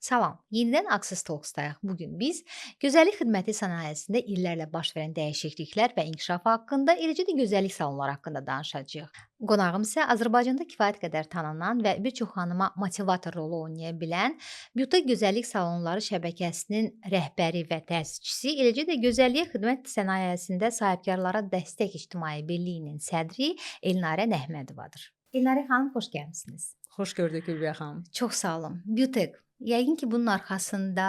Salam, yenidən Access Talks-dayıq. Bu gün biz gözəllik xidməti sənayesində illərlə baş verən dəyişikliklər və inkişaf haqqında, eləcə də gözəllik salonları haqqında danışacağıq. Qonağım isə Azərbaycanda kifayət qədər tanınan və bir çox xanıma motivator rolu oynaya bilən Beauty Gözəllik Salonları şəbəkəsinin rəhbəri və təsisçisi, eləcə də gözəlliyə xidmət sənayesində sahibkarlara dəstək ictimai birliyinin sədri Elnarə Nəhmədovadır. Elnarə xanım, xoş gəlmisiniz. Xoş gördük, Ülviyə xanım. Çox sağ olun. Beauty, yəqin ki, bunun arxasında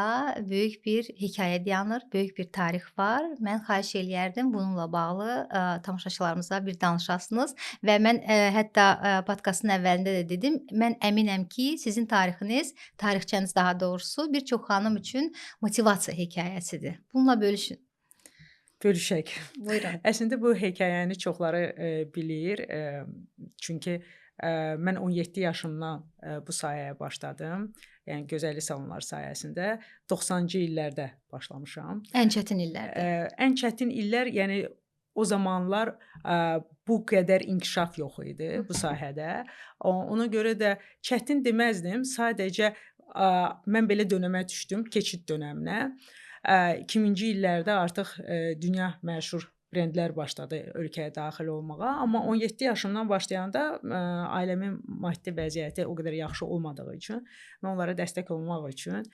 böyük bir hekayə dayanır, böyük bir tarix var. Mən xahiş eləyərdim bununla bağlı tamaşaçılarımıza bir danışasınız və mən hətta podkastın əvvəlində də dedim, mən əminəm ki, sizin tarixiniz, tarixçəniz daha doğrusu bir çox xanım üçün motivasiya hekayəsidir. Bununla bölüşün. Bölüşək. Buyurun. Əslində bu hekayəni çoxları bilir, çünki mən 17 yaşımdan bu sahəyə başladım. Yəni gözəllik salonları sahəsində 90-cı illərdə başlamışam. Ən çətin illərdə. Ən çətin illər, yəni o zamanlar bu qədər inkişaf yox idi bu sahədə. Ona görə də çətin deməzdim. Sadəcə mən belə dönəmə düşdüm, keçid dönəminə. 2000-ci illərdə artıq dünya məşhur brendlər başladı ölkəyə daxil olmağa, amma 17 yaşımdan başlayanda ailəmin maddi vəziyyəti o qədər yaxşı olmadığı üçün mən onlara dəstək olmaq üçün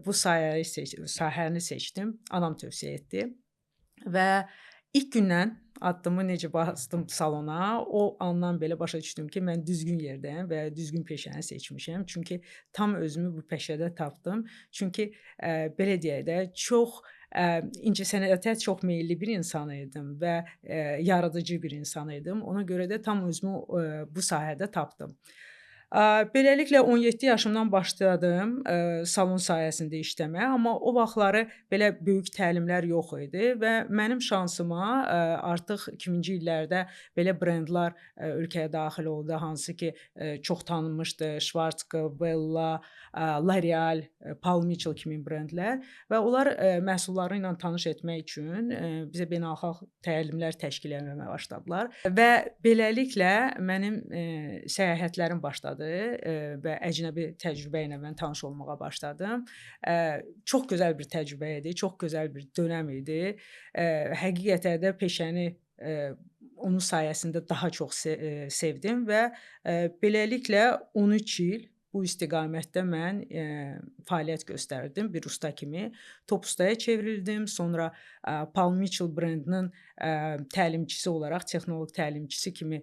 bu sahəni seçdim. Anam tövsiyə etdi və ilk gündən addımı necə bastım salona, o andan belə başa düşdüm ki, mən düzgün yerdəyəm və düzgün peşəni seçmişəm. Çünki tam özümü bu peşədə tapdım. Çünki belə deyək də, çox incəsənətə çox meyilli bir insan idim və yaradıcı bir insan idim. Ona görə də tam özümü bu sahədə tapdım. Beləliklə 17 yaşımdan başladım salon sahəsində işləməyə, amma o vaxtları belə böyük təlimlər yox idi və mənim şansıma artıq 2000-ci illərdə belə brendlər ölkəyə daxil oldu, hansı ki çox tanınmışdı: Schwarzkopf, Wella, L'Oreal, Paul Mitchell kimi brendlər və onlar məhsulları ilə tanış etmək üçün bizə beynəlxalq təlimlər təşkil etməyə başladılar və beləliklə mənim səyahətlərim başladı və əcnəbi təcrübə ilə mən tanış olmağa başladım. Çox gözəl bir təcrübə idi, çox gözəl bir dönəm idi. Həqiqətən də peşəni onun sayəsində daha çox sevdim və beləliklə 13 il bu istiqamətdə mən fəaliyyət göstərdim bir usta kimi. Top ustaya çevrildim. Sonra Paul Mitchell brendinin təlimçisi olaraq, texnoloq təlimçisi kimi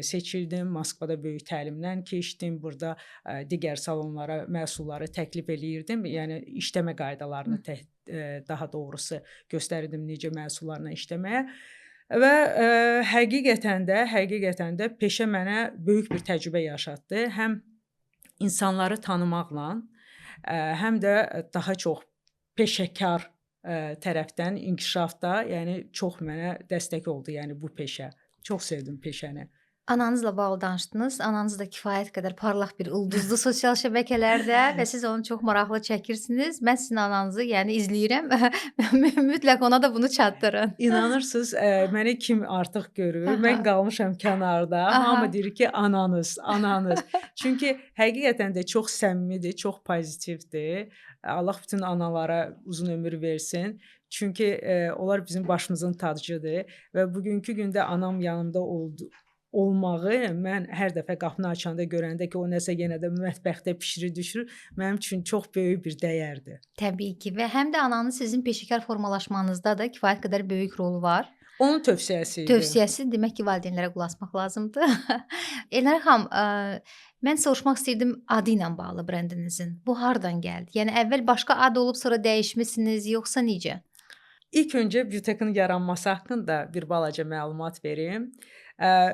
seçildim. Moskvada böyük təlimdən keçdim. Burada digər salonlara məhsulları təklif eləyirdim. Yəni işləmə qaydalarını daha doğrusu göstərirdim necə məhsullarla işləməyə. Və həqiqətən də peşə mənə böyük bir təcrübə yaşatdı. Həm insanları tanımaqla, həm də daha çox peşəkar tərəfdən inkişafda, yəni çox mənə dəstək oldu, yəni bu peşə. Çox sevdim peşəni. Ananızla bağlı danışdınız. Ananız da kifayət qədər parlaq bir ulduzdur sosial şəbəkələrdə və siz onu çox maraqlı çəkirsiniz. Mən sizin ananızı, yəni izləyirəm. Mütləq ona da bunu çatdırın. İnanırsınız, məni kim artıq görür, mən qalmışam kənarda. Hamı deyir ki, ananız, ananız. Çünki həqiqətən də çox səmimidir, çox pozitivdir. Allah bütün analara uzun ömür versin. Çünki onlar bizim başımızın tacıdır və bugünkü gündə anam yanımda olmağı mən hər dəfə qapını açanda görəndə ki, o nəsə yenə də mətbəxdə bişirir, düşürür, mənim üçün çox böyük bir dəyərdir. Təbii ki, və həm də ananın sizin peşəkar formalaşmanızda da kifayət qədər böyük rolu var. Onun tövsiyəsi idi. Tövsiyəsi, demək ki, valideynlərə qulaq asmaq lazımdır. Elnarə xanım, mən soruşmaq istəyirdim adı ilə bağlı brendinizin. Bu hardan gəldi? Yəni əvvəl başqa ad olub, sonra dəyişmisiniz, yoxsa necə? İlk öncə Beautech-in yaranması haqqında bir balaca məlumat verim.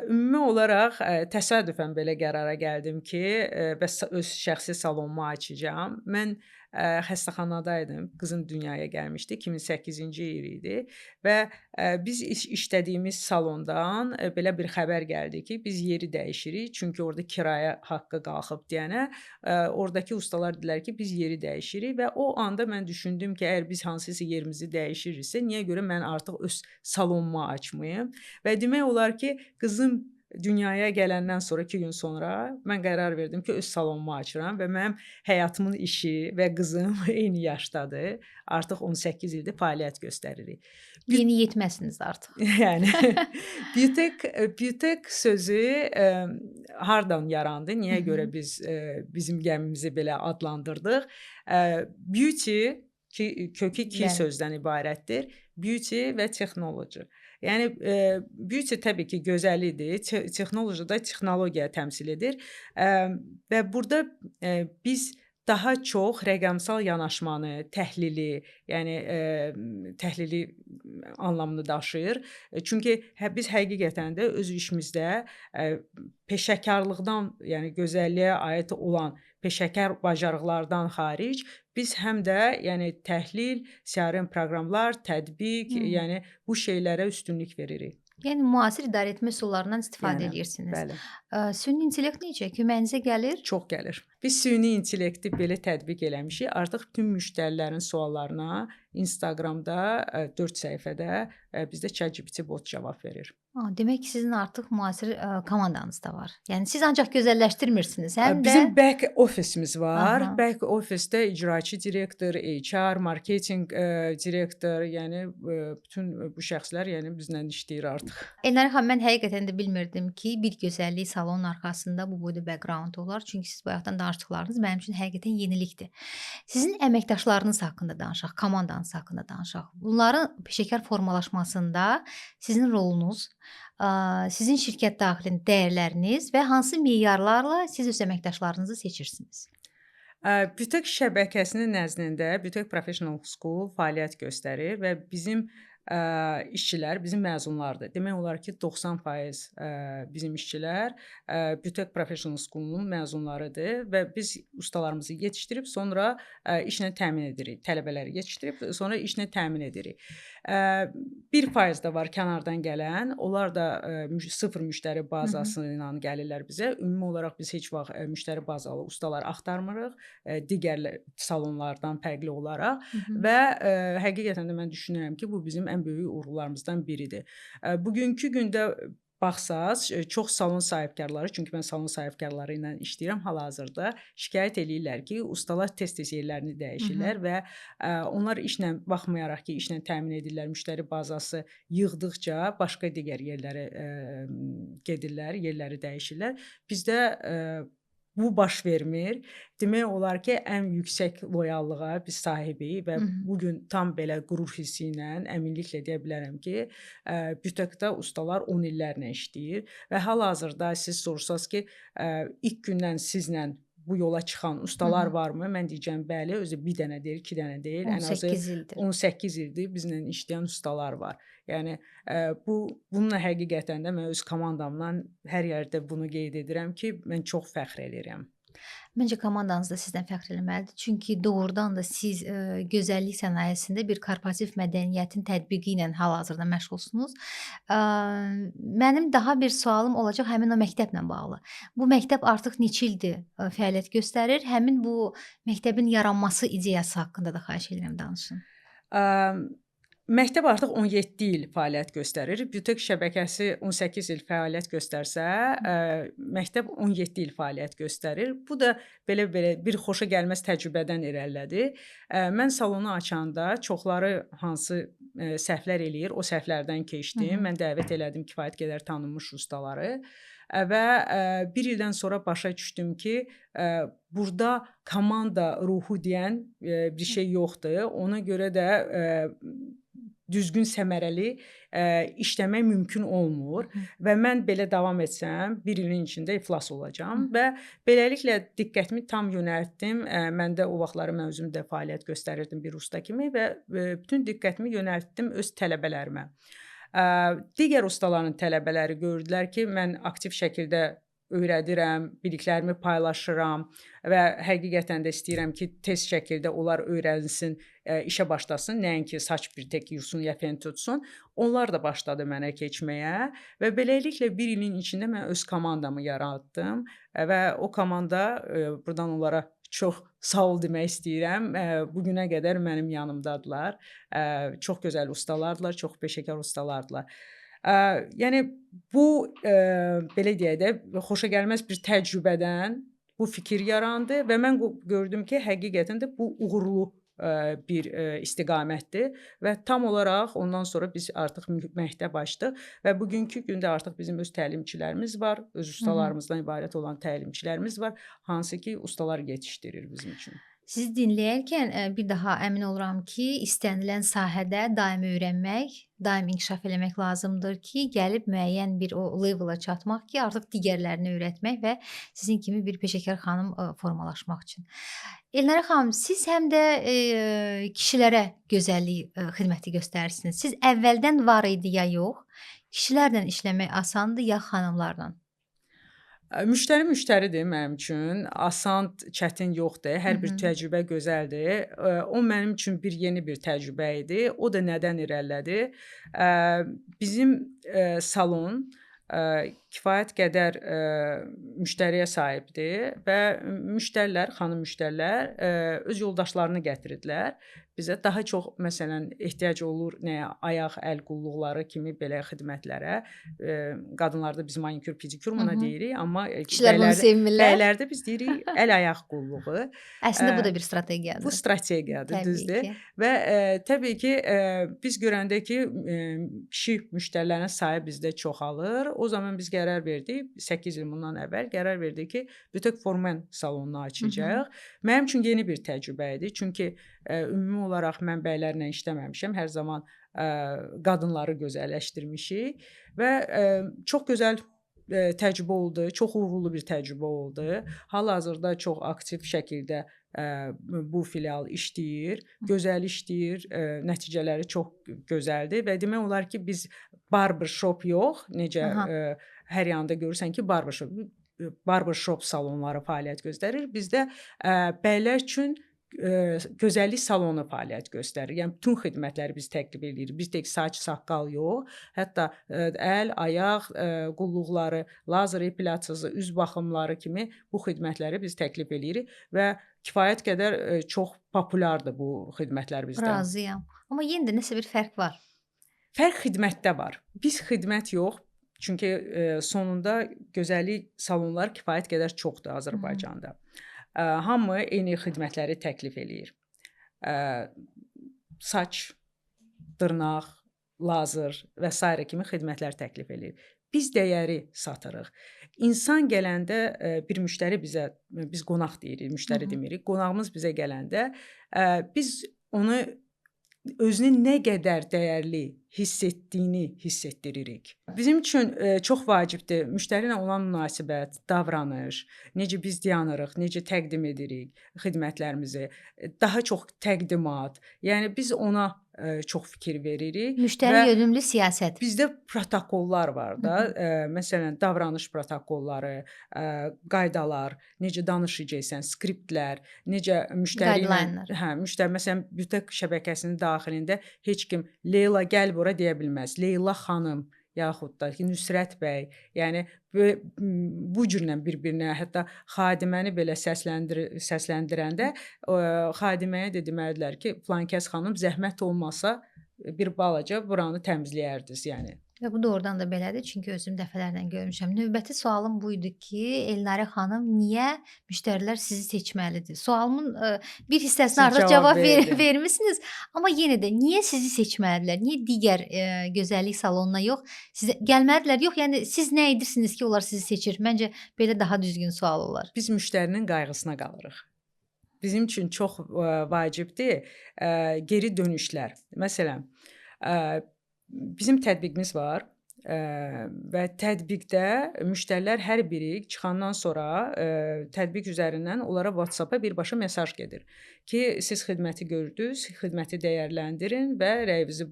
Ümumi olaraq təsadüfən belə qərara gəldim ki, və öz şəxsi salonumu açacağam. Mən xəstəxanadaydım. Qızım dünyaya gəlmişdi. 2008-ci il idi və biz işlədiyimiz salondan belə bir xəbər gəldi ki, biz yeri dəyişirik, çünki orada kirayə haqqı qalxıb deyənə, oradakı ustalar dedilər ki, biz yeri dəyişirik və o anda mən düşündüm ki, əgər biz hansısa yerimizi dəyişiriksə, niyə görə mən artıq öz salonumu açmayım? Və demək olar ki, qızım dünyaya gələndən sonra 2 gün sonra mən qərar verdim ki, öz salonumu açıram və mənim həyatımın işi və qızım eyni yaşdadır. Artıq 18 ildir fəaliyyət göstəririk. Yeni yetməsiniz artıq. Yəni Beautech Beautech sözü hardan yarandı? Niyə görə biz bizim gəmimizi belə adlandırdıq? Beauty ki kökü iki sözdən ibarətdir. Beauty və technology. Yəni beauty təbii ki, gözəllikdir. Texnology da texnologiya təmsil edir. Və burada biz daha çox rəqəmsal yanaşmanı, təhlili, yəni təhlili anlamını daşıyır. Çünki biz həqiqətən də öz işimizdə peşəkarlıqdan, yəni gözəlliyə aid olan peşəkar bacarıqlardan xaric biz həm də yəni təhlil, CRM proqramlar, tətbiq, yəni bu şeylərə üstünlük veririk. Yəni müasir idarəetmə üsullarından istifadə Yəni, edirsiniz. Bəli. Süni intellekt necə köməyinizə gəlir? Çox gəlir. Biz süni intellekti belə tətbiq eləmişik. Artıq bütün müştərilərin suallarına Instagramda 4 səhifədə bizdə ChatGPT bot cavab verir. Demək ki, sizin artıq müasir komandanız da var. Yəni siz ancaq gözəlləşdirmirsiniz, həm də Bizim back ofisimiz var. Back ofisdə icraçı direktor, HR, marketinq direktor, yəni bütün bu şəxslər yəni bizlə işləyir artıq. Elnarə xanım, mən həqiqətən də bilmirdim ki, bir gözəllik salonun arxasında bu boyda background olar. Çünki siz bayaqdan danışdıqlarınız mənim üçün həqiqətən yenilikdir. Sizin əməkdaşlarınız haqqında danışaq, komandanız haqqında danışaq. Bunların peşəkar formalaşmasında sizin rolunuz, sizin şirkət daxilində dəyərləriniz və hansı meyarlarla siz öz əməkdaşlarınızı seçirsiniz? Beautech şəbəkəsinin nəzdində Beautech Professional School fəaliyyət göstərir və bizim işçilər bizim məzunlardır. Demək olar ki, 90% bizim işçilər Beautech Professional School-un məzunlarıdır və biz ustalarımızı yetişdirib sonra işlə təmin edirik. Tələbələri yetişdirib sonra işlə təmin edirik. 1% də var kənardan gələn. Onlar da sıfır müştəri bazası ilə gəlirlər bizə. Ümumi olaraq biz heç vaxt müştəri bazalı ustalar axtarmırıq, digər salonlardan fərqli olaraq və həqiqətən də mən düşünürəm ki, bu bizim ən böyük uğurlarımızdan biridir. Bugünkü gündə baxsaz, çox salon sahibkarları, çünki mən salon sahibkarları ilə işləyirəm hal-hazırda, şikayət eləyirlər ki, ustalar tez-tez yerlərini dəyişirlər və onlar işlə baxmayaraq ki, işlə təmin edirlər, müştəri bazası yığdıqca başqa digər yerlərə gedirlər, yerləri dəyişirlər. Bizdə bu baş vermir. Demək olar ki, ən yüksək loyallığa biz sahibiyik və bu gün tam belə qürur hissi ilə əminliklə deyə bilərəm ki, Beautech-də ustalar 10 illərlə işləyir və hal-hazırda siz soruşsaz ki, ilk gündən sizlə bu yola çıxan ustalar varmı? Mən deyəcəm bəli, özü bir dənə deyil, iki dənə deyil, ən azı 18 ildir. 18 ildir bizlə işləyən ustalar var. Yəni bununla həqiqətən də mən öz komandamla hər yerdə bunu qeyd edirəm ki, mən çox fəxr edirəm. Məncə komandanız da sizdən fəxr eləməlidir. Çünki doğrudan da siz gözəllik sənayesində bir korporativ mədəniyyətin tətbiqi ilə hal-hazırda məşğulsunuz. Mənim daha bir sualım olacaq həmin o məktəblə bağlı. Bu məktəb artıq neçə ildir fəaliyyət göstərir? Həmin bu məktəbin yaranması ideyası haqqında da xahiş edirəm danışın. Məktəb artıq 17 il fəaliyyət göstərir. Beautech şəbəkəsi 18 il fəaliyyət göstərsə, məktəb 17 il fəaliyyət göstərir. Bu da belə bir xoşa gəlməz təcrübədən irəlilədi. Mən salonu açanda çoxları hansı səhvlər eləyir, o səhvlərdən keçdim. Mən dəvət elədim kifayət qədər tanınmış ustaları və bir ildən sonra başa düşdüm ki, burada komanda ruhu deyən bir şey yoxdur. Ona görə də düzgün, səmərəli işləmək mümkün olmur və mən belə davam etsəm, bir ilin içində iflas olacağam və beləliklə diqqətimi tam yönəltdim. Məndə o vaxtları mən özüm də fəaliyyət göstərirdim bir usta kimi və bütün diqqətimi yönəltdim öz tələbələrimə. Digər ustaların tələbələri gördülər ki, mən aktiv şəkildə öyrədirəm, biliklərimi paylaşıram və həqiqətən də istəyirəm ki, tez şəkildə onlar öyrənsin, işə başlasın, nəinki saç bir tək yusun ya fen tutsun. Onlar da başladı mənə keçməyə və beləliklə bir ilin içində mən öz komandamı yaratdım və o komanda buradan onlara çox sağ ol demək istəyirəm. Bu günə qədər mənim yanımdadılar. Çox gözəl ustalardılar, çox peşəkar ustalardılar. Yəni bu belə deyək də, xoşagəlməz bir təcrübədən bu fikir yarandı və mən gördüm ki, həqiqətən də bu uğurlu bir istiqamətdir və tam olaraq ondan sonra biz artıq məktəb açdıq və bugünkü gündə artıq bizim öz təlimçilərimiz var, öz ustalarımızdan ibarət olan təlimçilərimiz var, hansı ki, ustalar yetişdirir bizim üçün. Sizi dinləyərkən bir daha əmin oluram ki, istənilən sahədə daim öyrənmək, daim inkişaf eləmək lazımdır ki, gəlib müəyyən bir o level-a çatmaq ki, artıq digərlərinə öyrətmək və sizin kimi bir peşəkar xanım formalaşmaq üçün. Elnarə xanım, siz həm də kişilərə gözəllik xidməti göstərirsiniz. Siz əvvəldən var idi ya yox? Kişilərlə işləmək asandır ya xanımlarla? Müştəri müştəridir mənim üçün. Asan, çətin yoxdur. Hər bir təcrübə gözəldir. O mənim üçün bir yeni bir təcrübə idi. O da nədən irəlilədi? Bizim salon kifayət qədər müştəriyə sahibdir və müştərilər, xanım müştərilər öz yoldaşlarını gətirirdilər. Bizə daha çox məsələn ehtiyac olur nəyə? Ayaq, əl qulluqları kimi belə xidmətlərə. Qadınlarda biz manikyur, pedikyur buna deyirik, amma kişilər bunu sevmirlər. Bəylərdə biz deyirik əl-ayaq qulluğu. Əslində bu da bir strategiyadır. Bu strategiyadır, təbii düzdür. Ki. Və təbii ki, biz görəndə ki, kişi müştərilərin sayı bizdə çoxalır. O zaman biz qərar verdik, 8 il bundan əvvəl qərar verdik ki, Bütöv Formen salonunu açacağıq. Mənim üçün yeni bir təcrübə idi. Çünki ümumi olaraq mən bəylərlə işləməmişəm. Hər zaman qadınları gözəlləşdirmişik və çox gözəl təcrübə oldu, çox uğurlu bir təcrübə oldu. Hal-hazırda çox aktiv şəkildə bu filial işləyir, gözəl işləyir, nəticələri çox gözəldir və demək olar ki, biz barbershop yox, necə hər yanda görürsən ki, barbershop salonları fəaliyyət göstərir. Bizdə bəylər üçün gözəllik salonu fəaliyyət göstərir. Yəni bütün xidmətləri biz təklif edirik. Bir tək saç, saqqal yox, hətta əl, ayaq qulluqları, lazer epilyasiyası, üz baxımları kimi bu xidmətləri biz təklif edirik və kifayət qədər çox populyardır bu xidmətlər bizdə. Razıyam. Amma yenə də nəsə bir fərq var. Fərq xidmətdə var. Biz xidmət yox, çünki sonunda gözəllik salonları kifayət qədər çoxdur Azərbaycanda. Hamı eyni xidmətləri təklif eləyir. Saç, dırnaq, lazer və sairə kimi xidmətlər təklif eləyir. Biz dəyəri satırıq. İnsan gələndə bir müştəri bizə, biz qonaq deyirik, müştəri demirik. Qonağımız bizə gələndə biz onu özünü nə qədər dəyərli hiss etdiyini hiss etdiririk. Bizim üçün çox vacibdir müştəri ilə olan münasibət, davranış, necə biz dayanırıq, necə təqdim edirik xidmətlərimizi, daha çox təqdimat. Yəni biz ona çox fikir veririk. Müştəri yönümlü siyasət. Bizdə protokollar var da. Məsələn, davranış protokolları, qaydalar, necə danışacaqsan, skriptlər, necə müştəri ilə, hə, müştəri məsələn Bütöv şəbəkəsinin daxilində heç kim Leyla gəl bura deyə bilməz. Leyla xanım yaxud da ki, Nüsrət bəy, yəni bu cürlə bir-birinə, hətta xadiməni belə səsləndirəndə xadiməyə də deməlidirlər ki, filankəs xanım zəhmət olmasa bir balaca buranı təmizləyərdiniz, yəni. Və bu doğrudan da belədir, çünki özüm dəfələrlə görmüşəm. Növbəti sualım bu idi ki, Elnarə xanım, niyə müştərilər sizi seçməlidir? Sualımın bir hissəsinə artıq cavab vermişsiniz, amma yenə də niyə sizi seçməlidirlər? Niyə digər gözəllik salonuna yox, sizə gəlməlidirlər? Yox, yəni siz nə edirsiniz ki, onlar sizi seçir? Məncə belə daha düzgün sual olar. Biz müştərinin qayğısına qalırıq. Bizim üçün çox vacibdir geri dönüşlər. Məsələn, bizim tətbiqimiz var və tətbiqdə müştərilər hər biri çıxandan sonra tətbiq üzərindən onlara WhatsApp-a birbaşa mesaj gedir ki, siz xidməti gördünüz, xidməti dəyərləndirin və rəyinizi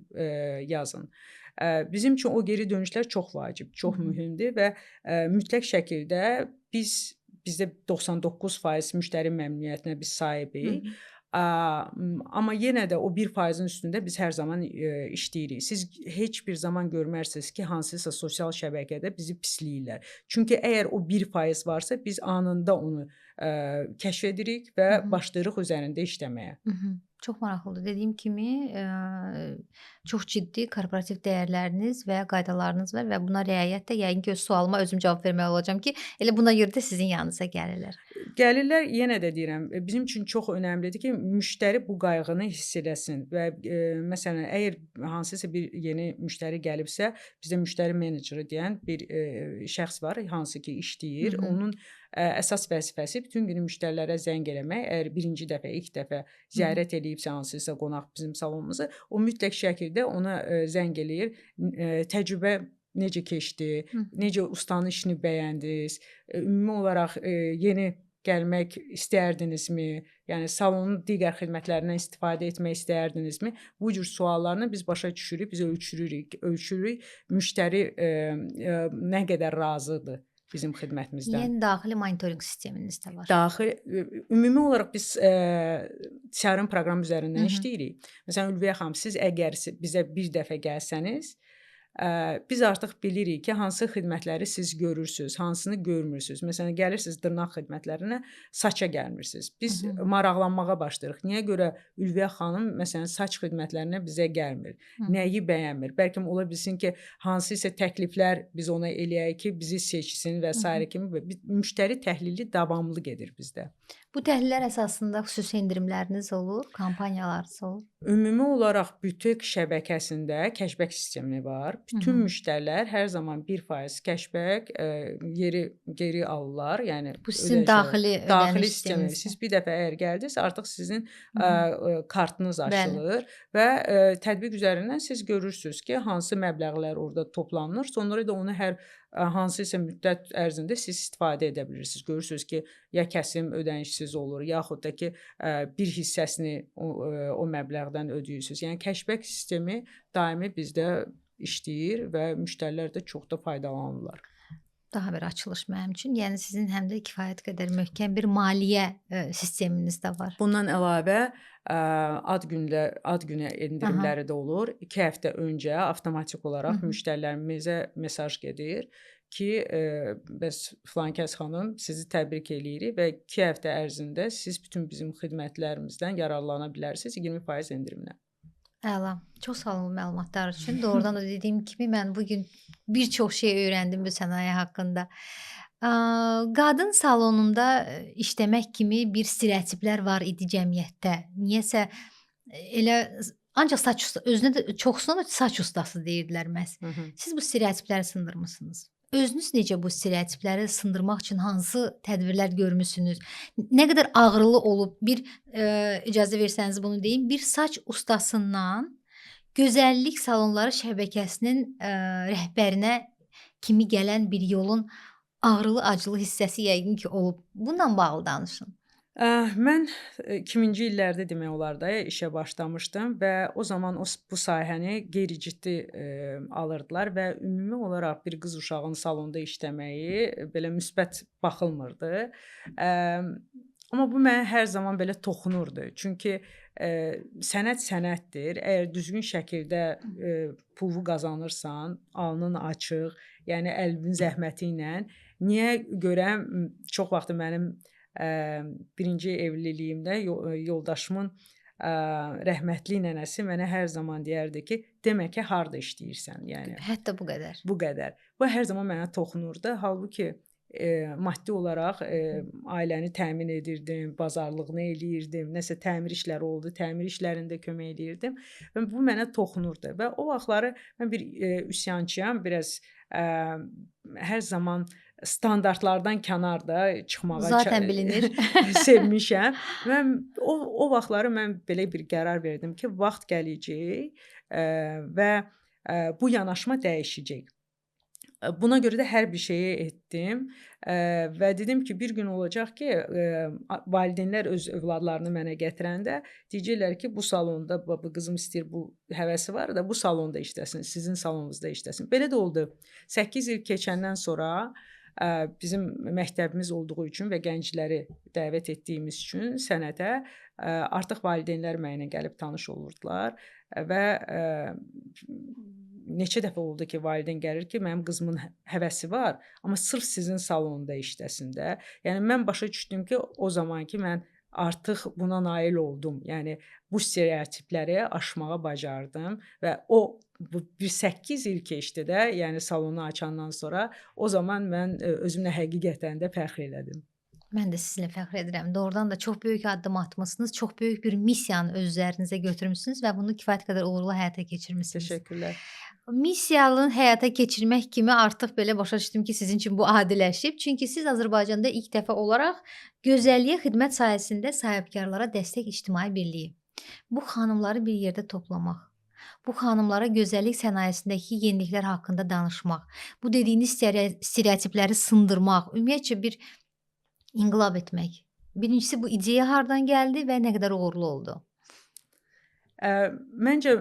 yazın. Bizim üçün o geri dönüşlər çox vacib, çox mühümdür və mütləq şəkildə bizdə 99% müştəri məmnuniyyətinə biz sahibik. Amma yenə də o 1%-in üstündə biz hər zaman işləyirik. Siz heç bir zaman görmərsiniz ki, hansısa sosial şəbəkədə bizi pisləyirlər. Çünki əgər o 1% varsa, biz anında onu kəşf edirik və başlayırıq üzərində işləməyə. Hı -hı. Çox maraqlıdır. Dediyim kimi, çox ciddi korporativ dəyərləriniz və qaydalarınız var və buna riayət də yəqin ki, öz sualıma özüm cavab verməli olacağam ki, elə buna görə də sizin yanınıza gəlirlər. Gəlirlər, yenə də deyirəm, bizim üçün çox önəmlidir ki, müştəri bu qayğını hiss eləsin və məsələn, əgər hansısa bir yeni müştəri gəlibsə, bizdə müştəri meneceri deyən bir şəxs var, hansı ki işləyir. Onun əsas vəzifəsi bütün günü müştərilərə zəng eləmək. Əgər birinci dəfə, ilk dəfə ziyarət eləyibsə hansısa qonaq bizim salonumuzu, o mütləq şəkildə ona zəng eləyir. Təcrübə necə keçdi, necə ustanın işini bəyəndiniz, ümumi olaraq yeni gəlmək istəyərdinizmi? Yəni salonun digər xidmətlərindən istifadə etmək istəyərdinizmi? Bu cür suallarını biz başa düşürük, biz ölçürük müştəri nə qədər razıdır bizim xidmətimizdən. Yəni daxili monitorinq sisteminiz də var. Daxili ümumi olaraq biz CRM proqram üzərindən işləyirik. Məsələn, Ülviyə xanım, siz əgər bizə bir dəfə gəlsəniz, biz artıq bilirik ki, hansı xidmətləri siz görürsüz, hansını görmürsüz. Məsələn, gəlirsiniz dırnaq xidmətlərinə, saça gəlmirsiniz. Biz maraqlanmağa başlayırıq. Niyə görə Ülviyə xanım məsələn saç xidmətlərinə bizə gəlmir? Nəyi bəyənmir? Bəlkə ola bilsin ki, hansısa təkliflər biz ona eləyək ki, bizi seçsin və sairə kimi. Müştəri təhlili davamlı gedir bizdə. Bu təhlillər əsasında xüsusi endirimləriniz olur, kampaniyalarınız olur? Ümumi olaraq butik şəbəkəsində cashback sistemi var. Bütün müştərilər hər zaman 1% cashback geri alırlar. Yəni bu sizin daxili daxili sistemi. Siz bir dəfə əgər gəldinizsə, artıq sizin kartınız açılır. Bəli. Və tətbiq üzərindən siz görürsünüz ki, hansı məbləğlər orada toplanılır. Sonra da onu hər hansısa müddət ərzində siz istifadə edə bilirsiniz. Görürsünüz ki, ya kəsim ödənişsiz olur, yaxud da ki, bir hissəsini o məbləğdən ödəyirsiniz. Yəni cashback sistemi daimi bizdə işləyir və müştərilər də çox da faydalanırlar. Daha bir açılış mənim üçün. Yəni sizin həm də kifayət qədər möhkəm bir maliyyə sisteminiz də var. Bundan əlavə ad günü endirimləri də olur. 2 həftə öncə avtomatik olaraq müştərilərimizə mesaj gedir ki, bəs filankəs xanım, sizi təbrik eləyirik və 2 həftə ərzində siz bütün bizim xidmətlərimizdən yararlana bilərsiniz 20% endirimlə. Əla. Çox sağ olun məlumatlar üçün. Doğrudan da dediyim kimi mən bu gün bir çox şey öyrəndim bu sənaye haqqında. Qadın salonunda işləmək kimi bir stereotiplər var idi cəmiyyətdə. Niyəsə elə ancaq saç usta, özünə də çoxsuna da saç ustası deyirdilər məhz. Siz bu stereotipləri sındırmısınız. Özünüz necə bu stereotipləri sındırmaq üçün hansı tədbirlər görmüsünüz? Nə qədər ağrılı olub bir icazə versəniz bunu deyim, bir saç ustasından gözəllik salonları şəbəkəsinin rəhbərinə kimi gələn bir yolun ağrılı, acılı hissəsi yəqin ki olub. Bununla bağlı danışın. Mən 2000-ci illərdə demək olar da işə başlamışdım və o zaman bu sahəni qeyri-ciddi alırdılar və ümumi olaraq bir qız uşağının salonda işləməyi belə müsbət baxılmırdı. Amma bu mənə hər zaman belə toxunurdu. Çünki sənət sənətdir. Əgər düzgün şəkildə pulu qazanırsan, alnın açıq, yəni əlinin zəhməti ilə, niyə görə çox vaxt mənim birinci evliliyimdə yoldaşımın rəhmətli nənəsi mənə hər zaman deyərdi ki, demək ki, harda işləyirsən, yəni. Hətta bu qədər. Bu qədər. Bu hər zaman mənə toxunurdu. Halbuki maddi olaraq ailəni təmin edirdim, bazarlığını eləyirdim, nəsə təmir işləri oldu, təmir işlərində kömək eləyirdim və bu mənə toxunurdu və o vaxtları mən bir üsyançıyam, biraz hər zaman standartlardan kənarda çıxmağa zaten bilinir. sevmişəm. Mən o vaxtları mən belə bir qərar verdim ki, vaxt gələcək və bu yanaşma dəyişəcək. Buna görə də hər bir şeyi etdim və dedim ki, bir gün olacaq ki, valideynlər öz övladlarını mənə gətirəndə deyəcəklər ki, bu salonda bu qızım istəyir, bu həvəsi var da bu salonda işləsin, sizin salonunuzda işləsin. Belə də oldu. 8 il keçəndən sonra Bizim məktəbimiz olduğu üçün və gəncləri dəvət etdiyimiz üçün sənətə artıq valideynlər mənlə gəlib tanış olurdular və neçə dəfə oldu ki, valideyn gəlir ki, mənim qızımın həvəsi var, amma sırf sizin salonda işləsin də. Yəni mən başa düşdüm ki, o zaman ki mən artıq buna nail oldum. Yəni bu stereotipləri aşmağa bacardım və o bu bir 8 il keçdi də, yəni salonu açandan sonra o zaman mən özümlə həqiqətən də fəxr elədim. Mən də sizinlə fəxr edirəm. Doğrudan da çox böyük addım atmısınız, çox böyük bir missiyanı öz üzərinizə götürmüsünüz və bunu kifayət qədər uğurlu həyata keçirmisiniz. Təşəkkürlər. Missiyanı həyata keçirmək kimi artıq belə başa düşdüm ki, sizin üçün bu adiləşib. Çünki siz Azərbaycanda ilk dəfə olaraq gözəlliyə xidmət sahəsində sahibkarlara dəstək ictimai birliyi. Bu xanımları bir yerdə toplamaq, bu xanımlara gözəllik sənayesindəki yeniliklər haqqında danışmaq, bu dediyiniz stereotipləri sındırmaq, ümumiyyətcə bir inqilab etmək. Birincisi bu ideya hardan gəldi və nə qədər uğurlu oldu? Məncə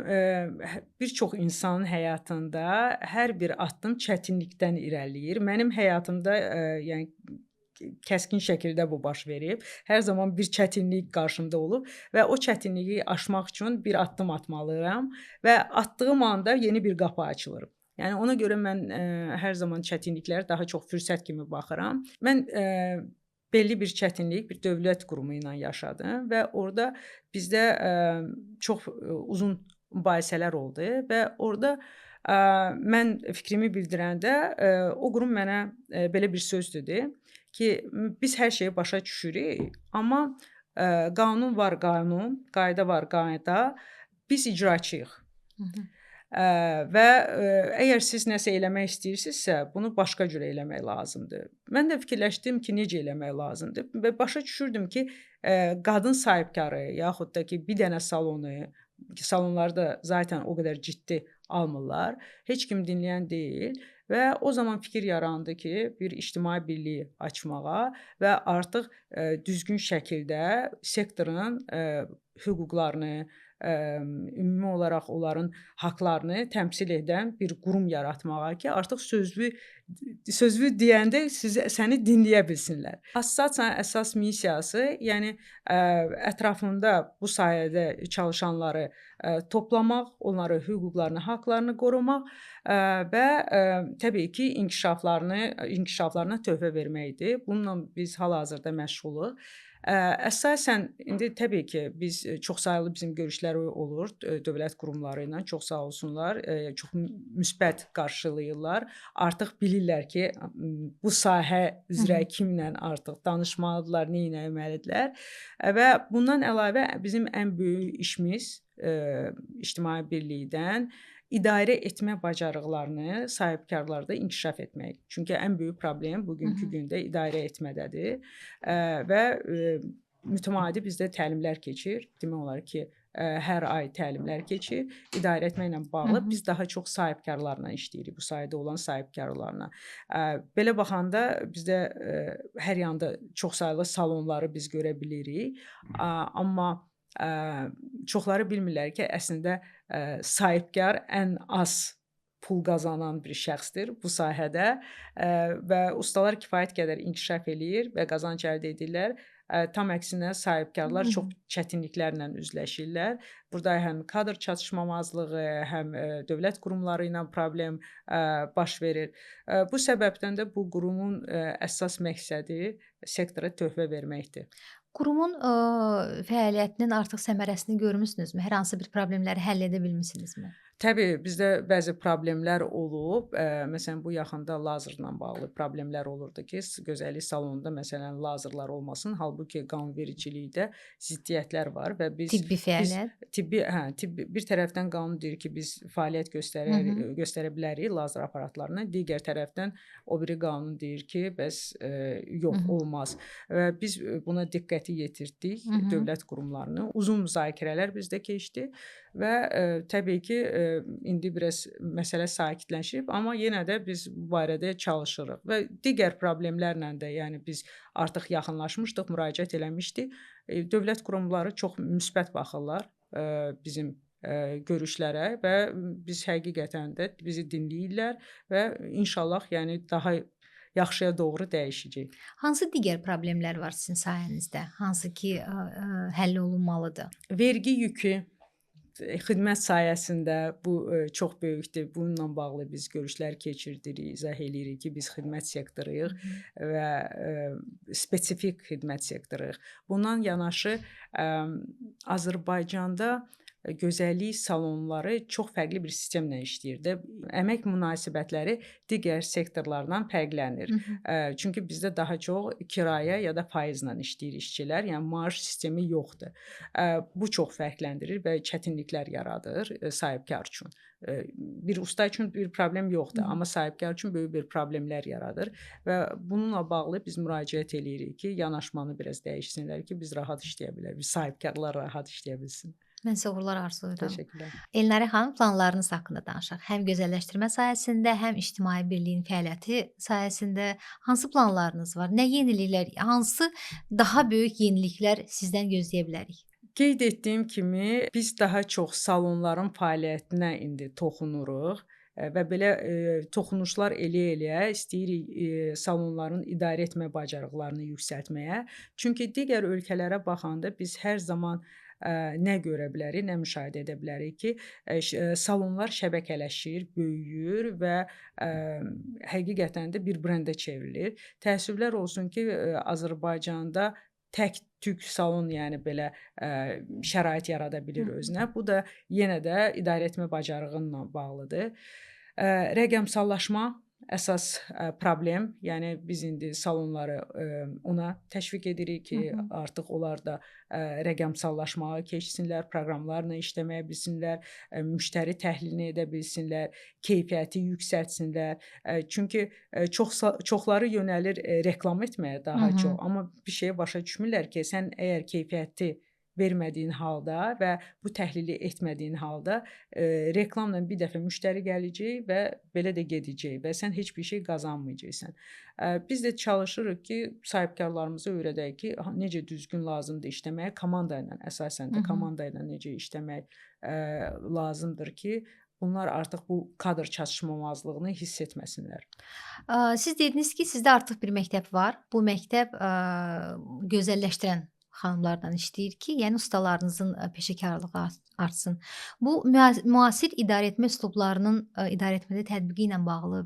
bir çox insanın həyatında hər bir addım çətinlikdən irəliləyir. Mənim həyatımda yəni kəskin şəkildə bu baş verib. Hər zaman bir çətinlik qarşımda olub və o çətinliyi aşmaq üçün bir addım atmalıyam və atdığım anda yeni bir qapı açılır. Yəni ona görə mən hər zaman çətinliklərə daha çox fürsət kimi baxıram. Mən belli bir çətinlik bir dövlət qurumu ilə yaşadım və orada bizdə çox uzun mübahisələr oldu və orada mən fikrimi bildirəndə o qurum mənə belə bir söz dedi ki, biz hər şeyi başa düşürük, amma qanun var qanun, qayda var qayda, biz icraçıyıq. Və əgər siz nəsə eləmək istəyirsinizsə, bunu başqa cür eləmək lazımdır. Mən də fikirləşdim ki, necə eləmək lazımdır və başa düşürdüm ki, qadın sahibkarı yaxud da ki, bir dənə salonu, ki, salonlarda zaten o qədər ciddi almırlar, heç kim dinləyən deyil və o zaman fikir yarandı ki, bir ictimai birliyi açmağa və artıq düzgün şəkildə sektorun hüquqlarını, ümumi olaraq onların haqlarını təmsil edən bir qurum yaratmağa ki, artıq sözlü deyəndə səni dinləyə bilsinlər. Assosiasiyanın əsas missiyası, yəni ətrafında bu sahədə çalışanları toplamaq, onların hüquqlarını, haqlarını qorumaq və təbii ki, inkişaflarına töhfə verməkdir. Bununla biz hal-hazırda məşğuluq. Əsasən indi təbii ki, biz çoxsaylı bizim görüşlər olur dövlət qurumları ilə, çox sağ olsunlar, çox müsbət qarşılayırlar. Artıq bilirlər ki, bu sahə üzrə kimlə artıq danışmalıdırlar, nə etməlidirlər. Və bundan əlavə bizim ən böyük işimiz ictimai birlikdən idarə etmə bacarıqlarını sahibkarlarda inkişaf etmək. Çünki ən böyük problem bugünkü gündə idarə etmədədir. Və mütəmadi bizdə təlimlər keçir. Demək olar ki, hər ay təlimlər keçir. İdarə etməklə bağlı biz daha çox sahibkarlarla işləyirik, bu sahədə olan sahibkarlarla. Belə baxanda bizdə hər yanda çoxsaylı salonları biz görə bilirik. Amma çoxları bilmirlər ki, əslində sahibkar ən az pul qazanan bir şəxsdir bu sahədə və ustalar kifayət qədər inkişaf eləyir və qazanc əldə edirlər. Tam əksinə sahibkarlar çox çətinliklərlə üzləşirlər. Burada həm kadr çatışmamazlığı, həm dövlət qurumları ilə problem baş verir. Bu səbəbdən də bu qurumun əsas məqsədi sektora töhfə verməkdir. Qurumun fəaliyyətinin artıq səmərəsini görmüsünüzmü? Hər hansı bir problemləri həll edə bilmisinizmi? Təbii, bizdə bəzi problemlər olub. Məsələn, bu yaxında lazerlə bağlı problemlər olurdu ki, gözəllik salonunda məsələn lazerlər olmasın. Halbuki qanunvericilikdə ziddiyyətlər var və biz tibbi fəaliyyət, tibbi bir tərəfdən qanun deyir ki, biz fəaliyyət göstərə bilərik lazer aparatlarına, digər tərəfdən o biri qanun deyir ki, bəs yox, olmaz. Və biz buna diqqəti yetirdik dövlət qurumlarını. Uzun müzakirələr bizdə keçdi və təbii ki, indi biraz məsələ sakitləşib, amma yenə də biz bu barədə çalışırıq və digər problemlərlə də, yəni biz artıq yaxınlaşmışdıq, müraciət eləmişdik. Dövlət qurumları çox müsbət baxırlar bizim görüşlərə və biz həqiqətən də bizi dinləyirlər və inşallah yəni daha yaxşıya doğru dəyişəcək. Hansı digər problemlər var sizin sahənizdə? Hansı ki, həll olunmalıdır? Vergi yükü xidmət sahəsində bu çox böyükdür. Bununla bağlı biz görüşlər keçirdirik, izah eləyirik ki, biz xidmət sektoruyuq və spesifik xidmət sektoruyuq. Bundan yanaşı Azərbaycanda gözəllik salonları çox fərqli bir sistemlə işləyir də. Əmək münasibətləri digər sektorlardan fərqlənir. Çünki bizdə daha çox kirayə ya da faizlə işləyir işçilər, yəni maaş sistemi yoxdur. Bu çox fərqləndirir və çətinliklər yaradır sahibkar üçün. Bir usta üçün bir problem yoxdur, amma sahibkar üçün böyük bir problemlər yaradır və bununla bağlı biz müraciət eləyirik ki, yanaşmanı biraz dəyişsinlər ki, biz rahat işləyə bilərik, biz sahibkarlar rahat işləyə bilsin. Mən sizə uğurlar arzulayıram. Təşəkkürlər. Elnarə xanım, planlarınız haqqında danışaq. Həm gözəlləşdirmə sahəsində, həm ictimai birliyin fəaliyyəti sahəsində hansı planlarınız var? Nə yeniliklər, hansı daha böyük yeniliklər sizdən gözləyə bilərik? Qeyd etdiyim kimi, biz daha çox salonların fəaliyyətinə indi toxunuruq və belə toxunuşlar eləyə-eləyə istəyirik salonların idarə etmə bacarıqlarını yüksəltməyə. Çünki digər ölkələrə baxanda biz hər zaman nə görə bilərik, nə müşahidə edə bilərik ki, salonlar şəbəkələşir, böyüyür və həqiqətən də bir brendə çevrilir. Təəssüflər olsun ki, Azərbaycanda tək tük salon, yəni belə şərait yarada bilir özünə. Bu da yenə də idarə etmə bacarığınla bağlıdır. Rəqəmsallaşma əsas problem, yəni biz indi salonları ona təşviq edirik ki, artıq onlar da rəqəmsallaşmağa keçsinlər, proqramlarla işləməyə bilsinlər, müştəri təhlilini edə bilsinlər, keyfiyyəti yüksəltsinlər. Çünki çoxları yönəlir reklam etməyə daha çox, amma bir şeyə başa düşmürlər ki, sən əgər keyfiyyəti vermədiyin halda və bu təhlili etmədiyin halda reklamla bir dəfə müştəri gələcək və belə də gedəcək və sən heç bir şey qazanmayacaqsan. Biz də çalışırıq ki, sahibkarlarımıza öyrədək ki, necə düzgün lazımdır işləməyə, komanda ilə, əsasən də komanda ilə necə işləmək lazımdır ki, bunlar artıq bu kadr çatışmamazlığını hiss etməsinlər. Siz dediniz ki, sizdə artıq bir məktəb var. Bu məktəb gözəlləşdirən xanımlardan işləyir ki, yəni ustalarınızın peşəkarlığı artsın. Bu müasir idarə etmə üslublarının idarə etmədə tətbiqi ilə bağlı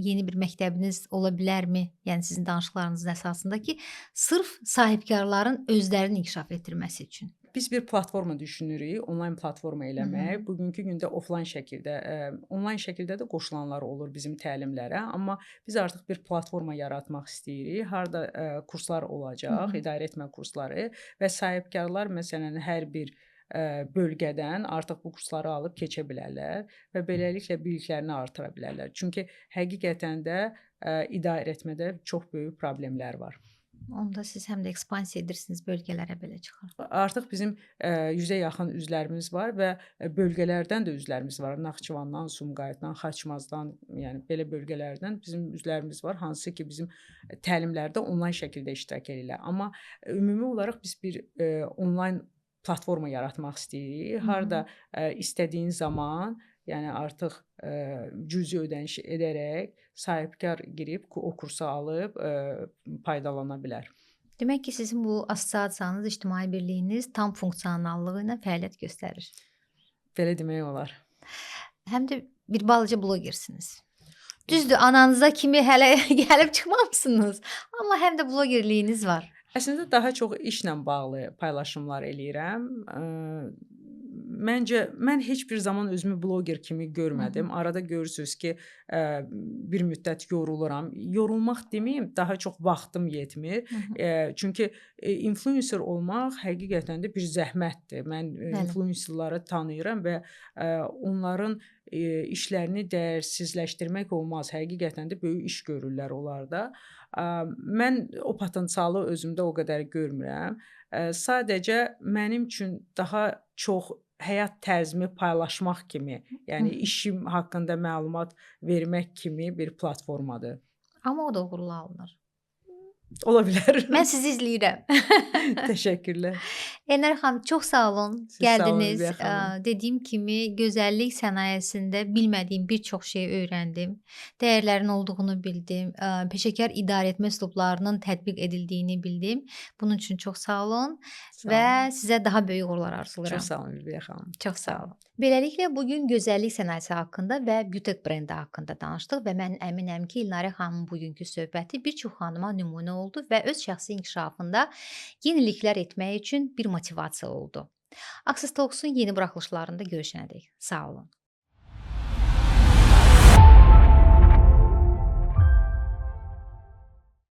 yeni bir məktəbiniz ola bilərmi? Yəni sizin danışıqlarınızın əsasında ki, sırf sahibkarların özlərini inkişaf etdirməsi üçün. Biz bir platforma düşünürük, onlayn platforma eləmək. Bugünkü gündə offline şəkildə, onlayn şəkildə də qoşulanlar olur bizim təlimlərə, amma biz artıq bir platforma yaratmaq istəyirik, harda kurslar olacaq, idarə etmə kursları və sahibkarlar məsələn hər bir bölgədən artıq bu kursları alıb keçə bilərlər və beləliklə biliklərini artıra bilərlər. Çünki həqiqətən də idarə etmədə çox böyük problemlər var. Onda siz həm də ekspansiya edirsiniz, bölgələrə belə çıxır. Artıq bizim 100-ə yaxın üzvlərimiz var və bölgələrdən də üzvlərimiz var. Naxçıvandan, Sumqayıtdan, Xaçmazdan, yəni belə bölgələrdən bizim üzvlərimiz var, hansı ki bizim təlimlərdə onlayn şəkildə iştirak edirlər. Amma ümumi olaraq biz bir onlayn platforma yaratmaq istəyirik. Harda istədiyin zaman, yəni artıq cüzi ödəniş edərək sahibkar girib o kursu alıb faydalana bilər. Demək ki, sizin bu assosiasiyanız, ictimai birliyiniz tam funksionallığı ilə fəaliyyət göstərir. Belə demək olar. Həm də bir balaca blogersiniz. Düzdür, ananıza kimi hələ gəlib çıxmamısınız, amma həm də blogerliyiniz var. Əslində daha çox işlə bağlı paylaşımlar eləyirəm. Məncə mən heç bir zaman özümü bloger kimi görmədim. Arada görürsünüz ki, bir müddət yoruluram. Yorulmaq deməyim, daha çox vaxtım yetmir. Çünki influencer olmaq həqiqətən də bir zəhmətdir. Mən influencerları tanıyıram və onların işlərini dəyərsizləşdirmək olmaz. Həqiqətən də böyük iş görürlər onlarda. Mən o potensialı özümdə o qədər görmürəm. Sadəcə mənim üçün daha çox həyat tərzimi paylaşmaq kimi, yəni işim haqqında məlumat vermək kimi bir platformadır. Amma o da uğurlu alınır. Ola bilər. Mən sizi izləyirəm. Təşəkkürlər. Elnarə xanım, çox sağ olun. Siz sağ olun, Gəldiniz. Ülviyə xanım. Dediyim kimi gözəllik sənayesində bilmədiyim bir çox şeyi öyrəndim. Dəyərlərin olduğunu bildim. Peşəkar idarəetmə üslublarının tətbiq edildiyini bildim. Bunun üçün çox sağ olun Sağ və olun. sizə daha böyük uğurlar arzulayıram. Çox sağ olun Ülviyə xanım. Çox sağ olun. Beləliklə bu gün gözəllik sənayesi haqqında və Beautech brendi haqqında danışdıq və mən əminəm ki, Elnarə xanımın bugünkü söhbəti bir çox xanıma nümunə oldu və öz şəxsi inkişafında yeniliklər etmək üçün bir motivasiya oldu. Access Talks-un yeni buraxılışlarında görüşənədək sağ olun.